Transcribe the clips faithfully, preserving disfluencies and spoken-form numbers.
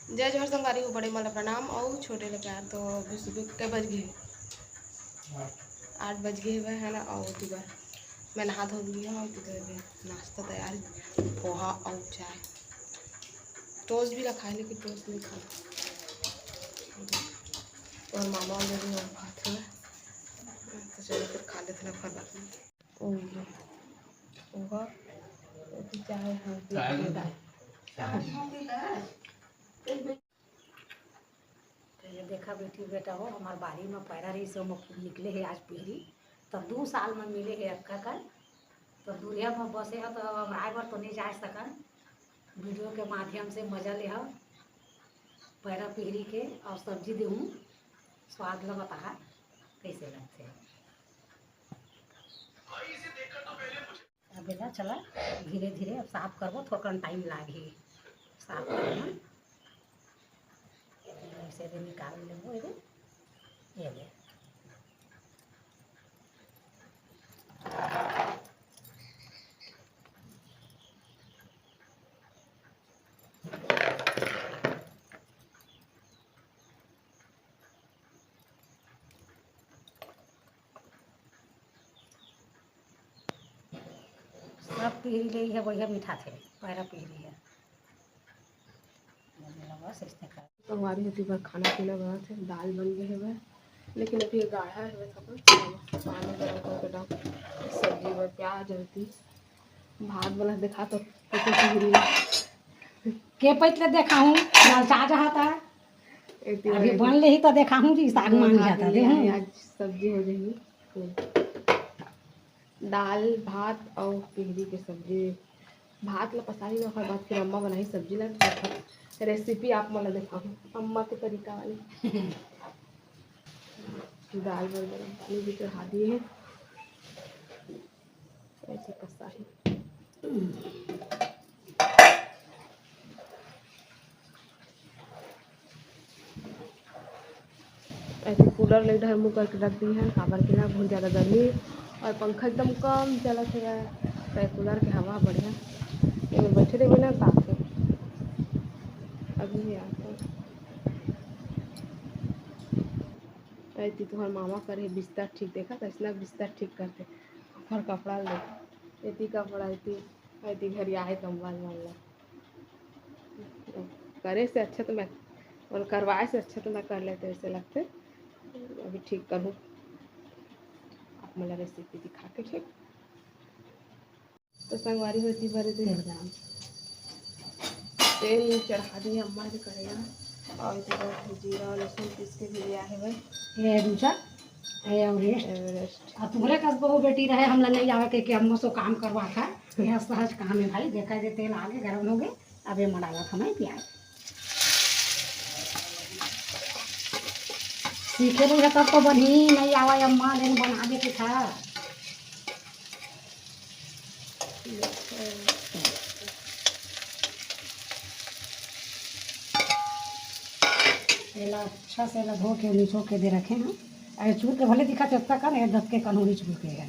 जय जोहार संगवारी हो, बड़े मन ला प्रणाम अउ छोटे ला प्यार। तो अभी सुबह के बज गे हे? आठ बज गे हवय, है ना। अउ एती बर मैं नहा धो ली हूँ, तो अभी नाश्ता तैयार हे, पोहा अउ चाय। टोस्ट भी रखा है, लेकिन टोस्ट नहीं खाना। और मामा और मेरे लोग खाते हैं, तो चलो फिर खा लेते हैं, फिर बाद में। ओ, ओहा, ओती चाय, हाँ, चाय पी लेते हैं। तो ये देखा बेटी बेटा हो, हमार बारी में पैरा रहिस हे, ओमा खूब निकले हे आज पिहरी। तो दू साल में मिले हे अक्का कन। तो दूरिहा में बसे हो तो अब आए बर तो नहीं जा सकन। वीडियो के माध्यम से मजा ले हो पैरा पिहरी के, और सब्जी देहूँ, स्वाद ल बताहा कैसे लगथे। अब एला चला धीरे धीरे अब साफ करबो, थोकन टाइम लागही साफ करे में। ऐसे दे निकाल लेबो एदे, ये दे। सब पिहरी ले इहे बढ़िया मिठाथे, पैरा पिहरी हे। बस इसने कर। संगवारी होती बर खाना पीना बनत हे, दाल बन गए हवे, लेकिन अभी ये गाढ़ा हवे, थोड़ा पानी गरम करके डाल, सब्जी बर प्याज हवे, भात वाला देखा तो कुछ पिहरी। के पैत ले देखा हूँ, लाल चा जहा था। एती अभी बर बन ले ही तो देखा हूँ जी, साग मान जाता दे हूँ। आज सब्जी हो जाही। दाल, भात अउ पिहरी के सब्जी। भात ला पसाही में, ओकर बाद फिर अम्मा बनाही सब्जी ला। तो रेसिपी आप मन ला देखाहूँ अम्मा के तरीका वाली। दाल बर गरम पानी भी चढ़ा दिए हे। ऐसे पसाही। ऐसे कूलर ले इधर मुंह करके रख दी है, काबर के ना बहुत ज़्यादा गर्मी और पंखा एकदम कम चलत है यार, तो कूलर के हवा बढ़िया, ये बैठे रहे ना ताप के। अभी ये आता है। ऐती तुहर मामा करे बिस्तर ठीक, देखा कैसना बिस्तर ठीक करते, ओकर कपड़ा ले, एती कपड़ा एती, ऐती घरी आए कंबल वाला। करे से अच्छा तो मैं, और करवाए से अच्छा तो मैं कर लेते, ऐसे लगते। अभी ठीक करूँ, आप मला रेसिपी दिखा के, ठीक। तो संगवारी होती बरे दे तेल गरम। तेल चढ़ा दिए अम्मा जी कढ़ैया, और इधर जीरा और लहसुन पीस के भी लिया है भाई। ये दूजा, ये एवरेस्ट। एवरेस्ट। आ तुहरे कस बहू बेटी रहे, हमला नहीं आवे के, के अम्मा सो काम करवा था। यह सहज काम है भाई। देखा जे तेल आगे गरम हो गए, अब ये मडाला था मैं प्याज। सीखे रही है तब तो बनी, नहीं आवा अम्मा, लेकिन बना देते था। एला अच्छा से एला धो के निचो के दे रखे हैं। अरे चूर के भले दिखा चस्ता कर, ये दस के कनूरी चूर के है।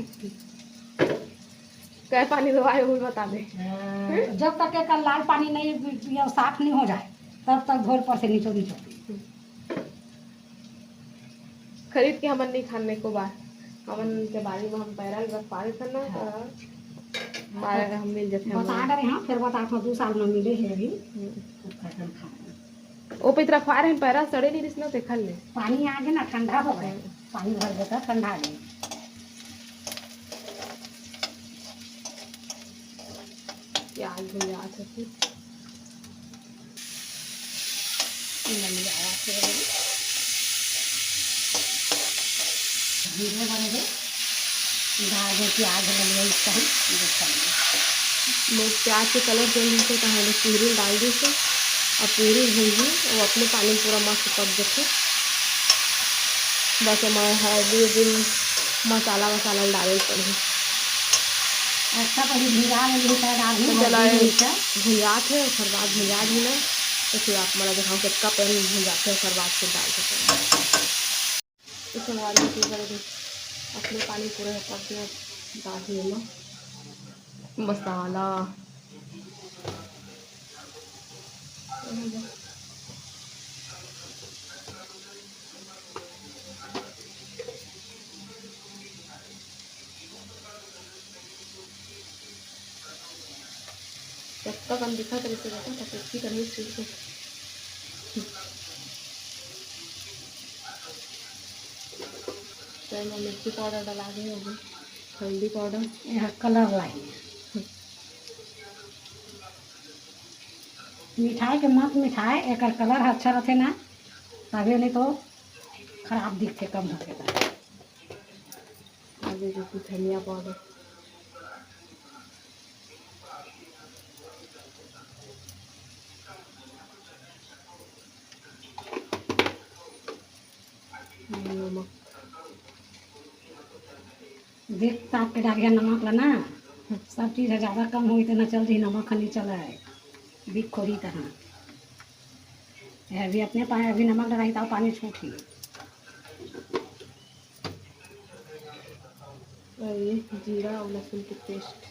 कै पानी दवाए वो बता दे। हाँ, जब तक एकर लाल पानी नहीं, ये साफ नहीं हो जाए, तब तक धोल पर से निचो निचो। खरीद के हमन नहीं खान एको बार, हमन के बारी में हम पैरा रख पारे थन ना, हाँ। तो पारे हम मिल जाते बता हमन। डरे, हाँ, फिर बता तो दो साल में मिले है अभी। हम्म। तो खत्म खा। ओ पे रखवा रहे हैं, पैरा सड़े नहीं रिस ना, देखल ले। पानी आगे ना ठंडा हो गए, हम्म। पानी भर देता ठंडा नहीं। प्याज भुंजात होती। नलिया आवाज हो रही। जीरे बड़े दे, डाल दे प्याज, नलिया इस तरह, ये कर दे। लोग प्याज के कलर चेंज होते तो हम लोग पिहरी डाल दी से, और पिहरी भूंजी, वो अपने पानी पूरा मस्त पक जाते। बस हमारे हल्दी उर्दी मसाला वसाला डाले पड़े। अच्छा, पहले भुंजा ले, भुंजा डाल दी, तो चला हल्दी ये मिर्चा। भुंजात है, ओकर बाद भुंजा दी ना, तो फिर आप मला दिखाऊँ कितना पहले भुंजाते हैं, ओकर बाद फिर डाल देते हैं। इसे हमारे ऊपर भी अपने पानी पूरा पक गया, डाल दिए ना मसाला। कन दिखत रहिसे, देखो, तो कुर्सी कन ही छूट के। तो एमा मिर्ची पाउडर डला दे होगे, हल्दी पाउडर। एहा कलर लाही। मिठाई के मत मिठाई, एकर कलर ह अच्छा रथे ना, तभे नहीं तो खराब दिखथे कम होके त। आगे जो कि धनिया पाउडर। नमक। देख ताक के डारिया नमक ला ना, सब चीज ह ज्यादा कम होई त ना चल रही, नमक ह नहीं चला है, बिक खोरी तहाँ। ये अभी अपने पाए, अभी नमक डराही त पानी छूट ही। और ये जीरा और लहसुन की पेस्ट।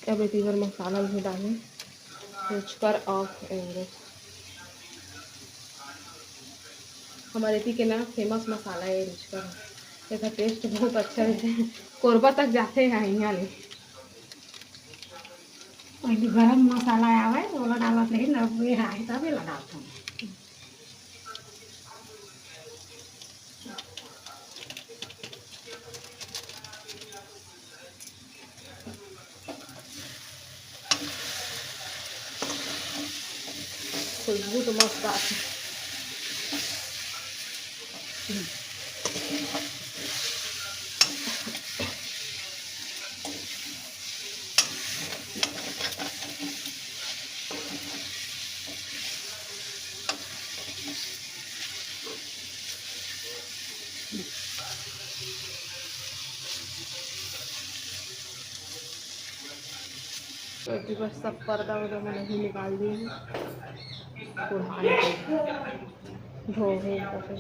अब एती बर मसाला भी डाले, रुचकर of Everest। हमारे एती के ना फेमस मसाला है रुचकर, एकर टेस्ट बहुत अच्छा रहता है, कोरबा तक जाते हैं यहाँ ले। पहले गरम मसाला आवे, ओला डालत रही ना, वे हाय तबे ला डालत हूँ। खुशबू तो मस्त आथे। तो एती बर सब पर्दा उर्दा मन अभी निकाल दिए हैं। कुल्हाड़ी के धोवे पोछे।